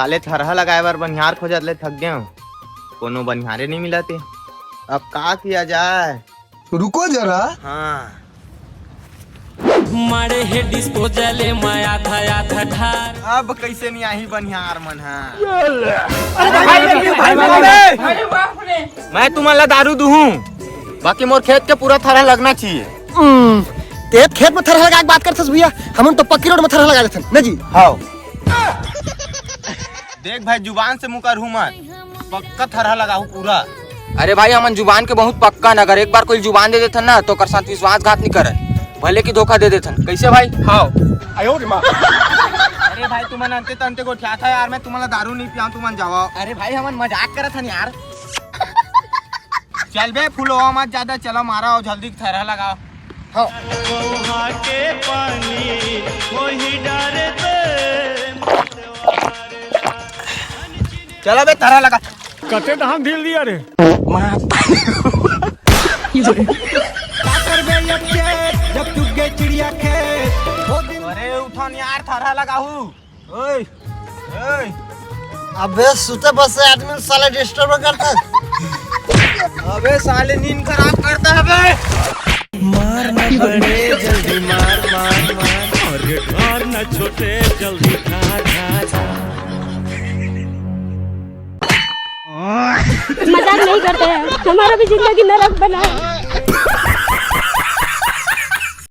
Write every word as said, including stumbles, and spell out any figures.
साले थरहा लगाए बर बनिहार खोजत ले थक गेंव, कोनो बनिहारे नइ मिलत हे। अब का किया जाए? रुको जरा। हाँ। मारे हे डिस्पोजल ए, मैं आधा आधा ठार। अब कइसे नइ आही बनिहार मन ह? अरे भाई, भाई, भाई, भाई, भाई। मैं तुमन ला दारू दूहूं, बाकी मोर खेत के पूरा थरहा लगना चाहिए। हम्म, ते खेत में थरहा लगाए के बात करथस भैया, हमन तो पक्की रोड में थरहा लगा देथन न जी। हाँ। देख भाई, जुबान से मुकर हूँ मत, पक्का थरहा लगाहूँ पूरा। अरे भाई, हमन जुबान के बहुत पक्का न, अगर एक बार कोई जुबान दे देथन ना, तो ओकर साथ विश्वासघात नहीं करन, भले कि धोखा दे देथन। कैसे भाई? हाँ। अरे भाई, तुमन अंते तंते गोठियाथा यार, मैं तुमन ला दारू नहीं पियाऊँ, तुमन जावा। अरे भाई, हमन मजाक करत हन यार। चल बे, फुलवा मत ज्यादा, चला मारा और जल्दी थरहा लगाओ। हाँ। चला बे, थरहा लगा। कते धान ढील दिया रे। का करबे अब के, जब चुग गए चिड़िया खेत। अरे उठन यार, थरहा लगाहू। ओए, ओए। अबे सुते बसे आदमी साले डिस्टर्ब करता। अबे साले नींद खराब करता है बे। मार न बड़े जल्दी मार, मार, मार। अरे घर न छोटे जल्दी खा, खा, खा। मजाक नहीं करते हैं, हमारा भी जिंदगी नरक बना है।